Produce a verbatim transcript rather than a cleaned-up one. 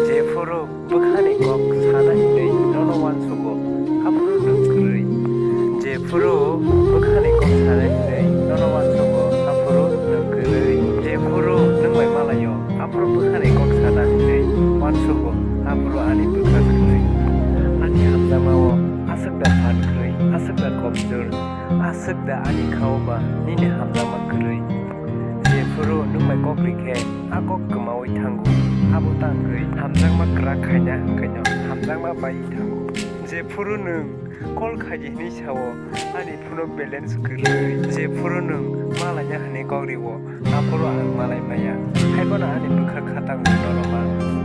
Jephuru bwkhani kok sana hinwi nono uansugo, aphuru nwng kwrwi. Jephuru bwkhani kok sana hinwi nono uansugo, aphuru nwng kwrwi. Jephuru nwng bai malaio, aphuru bwkhani kok sana hinwi uansugo, aphuru ani bwkha kwrwi. Ani hamjakmao aswk da phan kwrwi, aswk da komjor, aswk da ani khao ba nini hamjakma kwrwi. Jephuru nwng bai kok ri khe, a kok kwmaui thango, abo tangwi hamjakma kwrak khaina hwnkhe no hamjakma bai thango. Jephuru nwng call khaidi hwnwi sao, ani phone-o balance kwrwi. Jephuru nwng malaina hwnwi kok rio, aphuru ang malai maya. Haibono ani bwkha khatango norok ang.